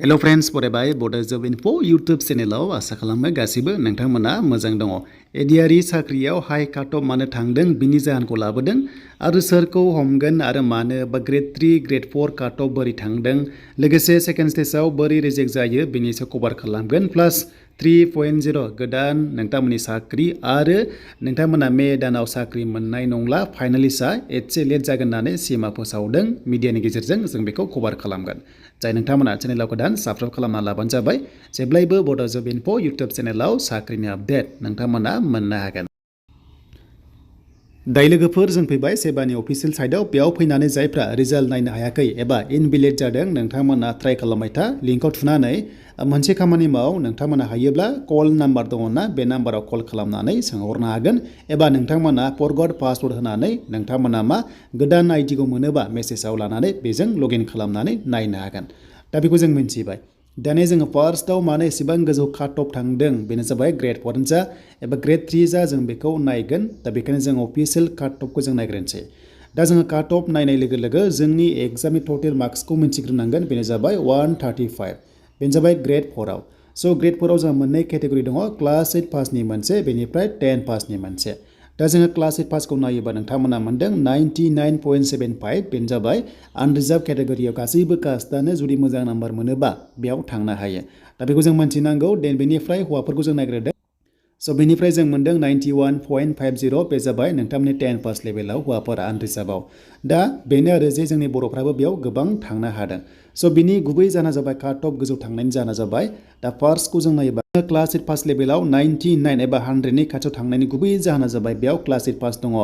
Hello friends बरायबाय बड' जब info YouTube चेनेलाव आसा खालामो गासिबो नोंथांमोना मोजां दङ। एडीआरई साख्रियाव हाई काट अफ मानो थांदों बिनि जाहोनखौ लाबोदों आरो सोरखौ हमगोन आरो मानो बा ग्रेड 3 ग्रेड 4 काट अफ बोरै थांदों लोगोसे सेकेन्ड स्टेजआव बोरै रिजेक्ट जायो बिनि सायाव कभार खालामगोन प्लास 3.0 गोदान नोंथांमोननि साख्रि आरो नोंथांमोना मे दानाव साख्रि मोननाय नंला फाइनालिस्टआ एसे लेट जागोन होननानै सिमा फोसावदों मिडियानि गेजेरजों जों बेखौ कभार खालामगोन। जाय नोंथांमोना चेनेलाव गोदान साबस्क्राइब खालामना लाबानो जाबाय जेब्लायबो बड' जब इनफो यूट्यूब चेनेलाव साख्रिनि आपडेट नोंथांमोना मोननो हागोन। दाय लोगोफोर जों फैबाय सेबानि अफिसियेल साइटआव बेयाव फैनानै जायफ्रा रिजाल्ट नायनो हायाखै एबा इनभेलिड जादों नोंथांमोना ट्राइ खालामबाय था लिंकआव थुनानै मोनसे खामानि माव नोंथांमोना हायोब्ला कल नाम्बार दङना बे नाम्बाराव कल खालामनानै सोंहरनो हागोन एबा नोंथांमोना फरगट पासवर्ड होनानै नोंथांमोना मा गोदान आइडिखौ मोनोबा मेसेजाव लानानै बेजों लगइन खालामनानै नायनो हागोन। दा बेखौ जों मिन्थिबाय। दाने जोङो फार्स्टआव मानो एसेबां गोजौ काट अफ थांदों बेनो जाबाय ग्रेड 4 जा एबा ग्रेड 3 जा जों बेखौ नायगोन। दा बेखायनो जों अफिसियेल काट अफखौ जों नायग्रोनोसै। दा जोङो काट अफ नायनाय लोगो लोगो जोंनि एग्जामनि टटेल मार्क्सखौ मिन्थिग्रोनांगोन बेनो जाबाय 135 बेनो जाबाय ग्रेड 4 आव। स' ग्रेड 4 आव जोंहा मोननै केटेगरि दङ क्लास 8 पासनि मोनसे बेनिफ्राय 10 पासनि मोनसे। दा जोङो क्लास 8 पासखौ नायोबा नोंथांमोना मोनदों 99.75 बेनो जाबाय आनरिजार्भ केटेगरियाव गासैबो कास्टआनो जुदि मोजां नाम्बार मोनोबा बेयाव थांनो हायो। दा बेखौ जों मिन्थिनांगौ देन बेनिफ्राय हौवाफोरखौ जों नायग्रोदों। स' बेनिफ्राय जों मोनदों 91.50 बे जाबाय नोंथांमोननि 10 पास लेभेलाव हौवाफोरा आनरिजार्भआव। दा बेनो आरो जे जोंनि बर'फ्राबो बेयाव गोबां थांनो हादों। स' बिनि गुबै जाहोना जाबाय काट अफ गोजौ थांनायनि जाहोना जाबाय दा फार्स्टखौ जों नायोबा क्लास 8 पास लेभेलाव 99 एबा 100नि खाथियाव थांनायनि गुबै जाहोना जाबाय बेयाव क्लास 8 पास दङ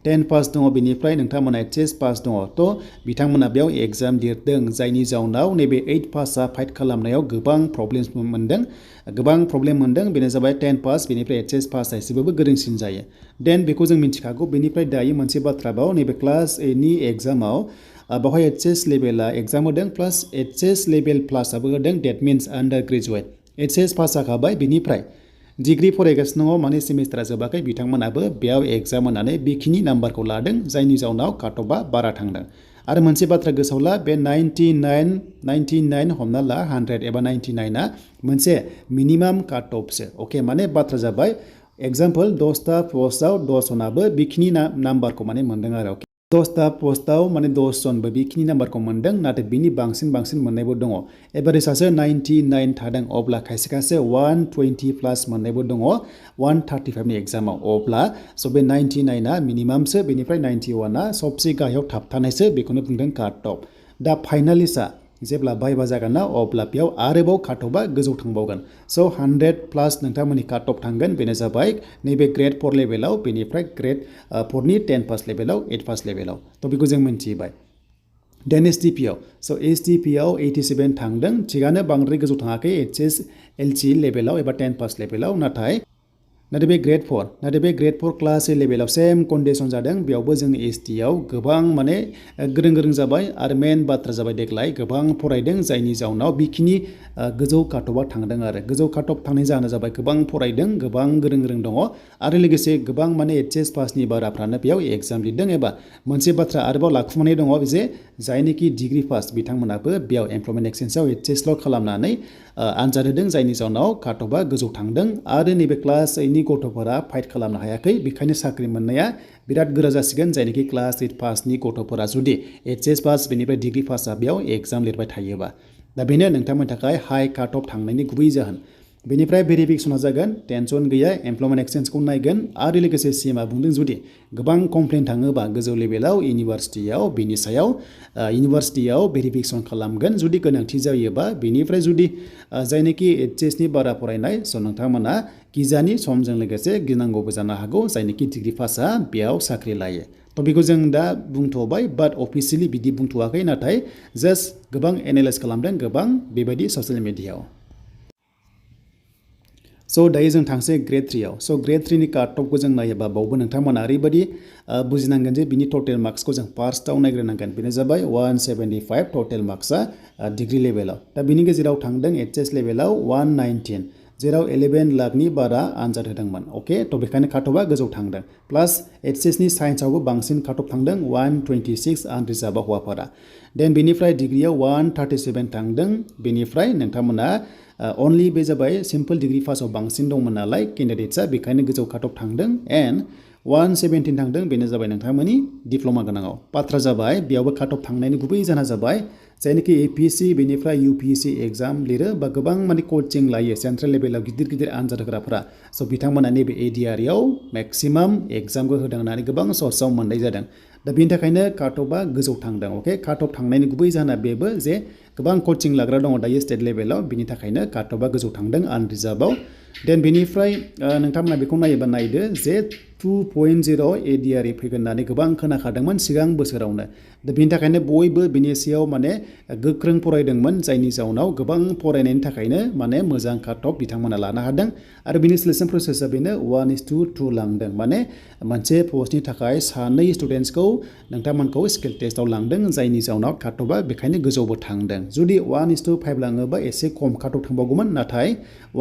10 पास दङ बेनिफ्राय नोंथांमोना एचएस पास दङ थ' बिथांमोना बेयाव एग्जाम लिरदों जायनि जाउनाव नैबे 8 पासआ फाइट खालामनायाव गोबां प्रब्लेम मोनदों बेनो जाबाय 10 पास बेनिफ्राय एचएस पासआ एसेबाबो गोरोंसिन जायो। देन बेखौ जों मिन्थिखागौ बेनिफ्राय दायो मोनसे बाथ्राबाव नैबे क्लास 8नि एग्जामाव बेवहाय एचएस लेभेला एग्जाम होदों प्लास एचएस लेभेल प्लासआबो होदों डेट मिन्स आन्डार ग्रेजुवेट एचएस पास जाखाबाय बिनिफ्राय डिग्री फरायगासिनो दङ माने सेमिस्टारा जोबाखै बिथांमोनाबो बेयाव एग्जाम होनानै बेखिनि नाम्बारखौ लादों जायनि जाउनाव काट अफआ बारा थांदों। आरो मोनसे बाथ्रा गोसोआव ला बे 99 हमना ला 100 एबा 99आ मोनसे मिनिमाम काट अफसो अके माने बाथ्रा जाबाय एग्जाम्पल 10टा पस्टआव 10 जनाबो बेखिनि नाम्बारखौ माने मोनदों आरो 10टा पस्टआव माने 10 जनबो बेखिनि नाम्बारखौ मोनदों नाथाय बिनि बांसिन मोननायबो दङ। एभारेजआसो 99 थादों अब्ला खायसे 120 प्लास मोननायबो दङ 135नि एग्जामाव अब्ला स' बे 99आ मिनिमामसो बेनिफ्राय 91आ सबसे गाहायाव थाबथानायसो बेखौनो बुंदों काट अफ। दा फाइनालिस्टआ जेब्ला भाइभा जागोन ना अब्ला बेयाव आरोबाव काट अफआ गोजौ थांबावगोन। स' 100 प्लास नोंथांमोननि काट अफ थांगोन बेनो जाबाय नैबे ग्रेड 4 लेभेलाव बेनिफ्राय ग्रेड 4नि 10 पास लेभेलाव 8 पास लेभेलाव थ' बेखौ जों मिन्थिबाय। देन एसटिपिआव स' एसटिपिआव 87 थांदों थिगानो बांद्राय गोजौ थाङाखै एचएस एलसी लेभेलाव एबा 10 पास लेभेलाव नाथाय बे ग्रेड 4 क्लास 8 लेभेलाव सेम कन्डिसन जादों बेयावबो जोंनि एसटिआव गोबां माने गोरों जाबाय आरो मेन बाथ्रा जाबाय देग्लाय गोबां फरायदों जायनि जाउनाव बेखिनि गोजौ काट अफआ थांदों आरो गोजौ काट अफ थांनायनि जाहोना जाबाय गोबां फरायदों गोबां गोरों दङ आरो लोगोसे गोबां माने एचएस पासनि बाराफ्रानो बेयाव एग्जाम लिरदों एबा मोनसे बाथ्रा आरोबाव लाखुमानाय दङ जे जायनोखि डिग्री पास बिथांमोनाबो बेयाव एमप्लयमेन्ट एक्सचेन्जआव एचएसल' खालामनानै आनजाद होदों जायनि जाउनाव काट अफआ गोजौ थांदों आरो नैबे क्लास 8नि गथ'फोरा फाइट खालामनो हायाखै बेखायनो साख्रि मोननाया बिराद गोरा जासिगोन जायनोखि क्लास 8 पासनि गथ'फोरा जुदि एचएस पास बेनिफ्राय डिग्री पासआ बेयाव एग्जाम लिरबाय थायोबा दा बेनो नोंथांमोननि थाखाय हाई काट अफ थांनायनि गुबै जाहोन। बेनिफ्राय भेरिफिकेसना जागोन टेनसन गैया एमप्लयमेन्ट एक्सचेन्जखौ नायगोन आरो लोगोसे सिएमआ बुंदों जुदि गोबां कमप्लेन थाङोबा गोजौ लेभेलाव इउनिभार्सिटियाव बिनि सायाव इउनिभार्सिटियाव भेरिफिकेसन खालामगोन जुदि गोनांथि जायोबा बेनिफ्राय जुदि जायनोखि एचएसनि बारा फरायनाय स' नोंथांमोना गिजानि समजों लोगोसे गिनांगौबो जानो हागौ जायनोखि डिग्री पासआ बेयाव साख्रि लायो। थ' बेखौ जों दा बुंथ'बाय बाट अफिसियेलि बिदि बुंथ'वाखै नाथाय जास्ट गोबां एनालाइज खालामदों गोबां बेबायदि ससियेल मिडियाआव। स' दायो जों थांसै ग्रेड 3आव स' ग्रेड 3नि काट अफखौ जों नायोबा बावबो नोंथांमोना ओरैबायदि बुजिनांगोन जे बिनि टटेल मार्क्सखौ जों फार्स्टआव नायग्रोनांगोन बेनो जाबाय 175 टटेल मार्क्सआ डिग्री लेभेलाव दा बिनि गेजेराव थांदों एचएस लेभेलाव 119 जेराव 11 लाखनि बारा आनजाद होदोंमोन अके थ' बेखायनो काटअफआ गोजौ थांदों प्लास एचएसनि साइन्सआवबो बांसिन काटअफ थांदों 126 आनरिजार्भआव हौवाफोरा देन बेनिफ्राय डिग्रियाव 137 थांदों बेनिफ्राय नोंथांमोना अनलि बे जाबाय सिम्पल डिग्री पासआव बांसिन दंमोन नालाय केन्डिडेट्सआ बेखायनो गोजौ काटअफ थांदों एन्ड 117 थांदों बेनो जाबाय नोंथांमोननि डिप्ल'मा गोनाङाव बाथ्रा जाबाय बेयावबो काटअफ थांनायनि गुबै जाहोना जाबाय जायनोखि एपिएससि बेनिफ्राय इउपिएससि एग्जाम लिरो बा गोबां माने कचिं लायो सेन्ट्रेल लेभेलाव गिदिर गिदिर आनजाद होग्राफोरा स' बिथांमोना नैबे ADREआव मेक्सिमाम एग्जामखौ होदों होननानै गोबां सर्सआव मोननाय जादों दा बेनि थाखायनो काटअफआ गोजौ थांदों अके काटअफ थांनायनि गुबै जाहोना बेबो जे गोबां कचिं लाग्रा दङ दायो स्टेट लेभेलाव बिनि थाखायनो काटअफआ गोजौ थांदों आनरिजार्भआव देन बेनिफ्राय नोंथांमोना बेखौ नायोबा नायदो जे 2.0 ADRE फैगोन होननानै गोबां खोनाखादोंमोन सिगां बोसोरावनो दा बेनि थाखायनो बयबो बेनि सायाव माने गोख्रों फरायदोंमोन जायनि जाउनाव गोबां फरायनायनि थाखायनो माने मोजां काटअफ बिथांमोना लानो हादों आरो बिनि सिलेक्सन प्रसेसआ बेनो 1:2 लांदों माने मोनसे पस्टनि थाखाय 2 स्टुडेन्ट्सखौ नोंथांमोनखौ स्किल टेस्टआव लांदों जायनि जाउनाव काटअफआ बेखायनो गोजौबो थांदों जुदि 1:5 लाङोबा एसे खम काटअफ थांबावगौमोन नाथाय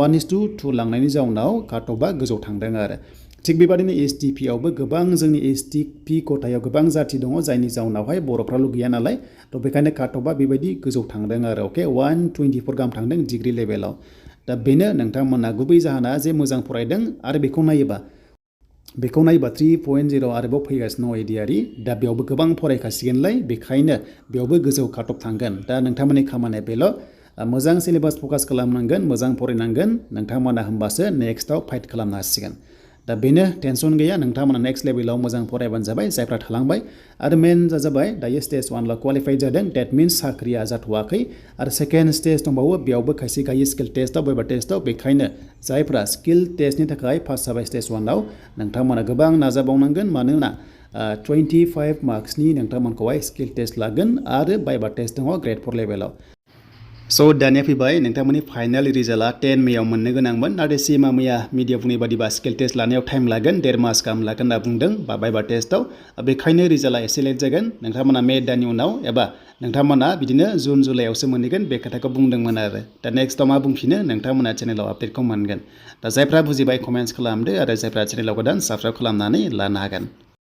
1:2 लांनायनि जाउनाव काटअफआ गोजौ थांदों आरो थिग बेबादिनो STPआवबो गोबां जोंनि STP खथायाव गोबां जाथि दङ जायनि जाउनावहाय बर'फ्राल' गैया नालाय थ' बेखायनो काटअफआ बेबायदि गोजौ थांदों आरो अके 124 गाहाम थांदों डिग्री लेभेलाव दा बेनो नोंथांमोना गुबै जाहोना जे मोजां फरायदों आरो बेखौ नायोबा 3.0 आरोबाव फैगासिनो दङ ADRE दा बेयावबो गोबां फरायखासिगोनलाय बेखायनो बेयावबो गोजौ काटअफ थांगोन दा नोंथांमोननि खामानिया बेल' मोजां सिलेबास फकास खालामनांगोन मोजां फरायनांगोन नोंथांमोना होमबासो नेक्स्टआव फाइट खालामनो हासिगोन दा बेनो टेनसन गैया नोंथांमोना नेक्स्ट लेभेलाव मोजां फरायबानो जाबाय जायफ्रा थालांबाय आरो मेन जाबाय दायो स्टेज 1ल क्वालिफाइड जादों डेट मिन्स साख्रिया जाथ'वाखै आरो सेकेन्ड स्टेज दंबावो बेयावबो खायसे गायो स्किल टेस्टआव बायबा टेस्टआव बेखायनो जायफ्रा स्किल टेस्टनि थाखाय पास जाबाय स्टेज 1आव नोंथांमोना गोबां नाजाबावनांगोन मानोना 25 मार्क्सनि नोंथांमोनखौहाय स्किल टेस्ट लागोन आरो बायबा टेस्ट दङ Gr-4 लेभेलाव स' दानिया फैबाय नोंथांमोननि फाइनाल रिजाल्टआ 10 मेआव मोननो गोनांमोन नाथाय सिमा मैया मिडिया बुंनाय बादिबा स्किल टेस्ट लानायाव टाइम लागोन 1.5 मास गाहाम लागोन होनना बुंदों बा बायबा टेस्टआव बेखायनो रिजाल्टआ एसे लेट जागोन नोंथांमोना मे दाननि उनाव एबा नोंथांमोना बिदिनो जुन जुलाइआवसो मोनहैगोन बे खोथाखौ बुंदोंमोन आरो दा नेक्स्टआव मा बुंफिनो नोंथांमोना चेनेलाव आपडेटखौ मोनगोन दा जायफ्रा बुजिबाय कमेन्ट्स खालामदो आरो जायफ्रा चेनेलाव गोदान साबस्क्राइब खालामनानै लानो हागोन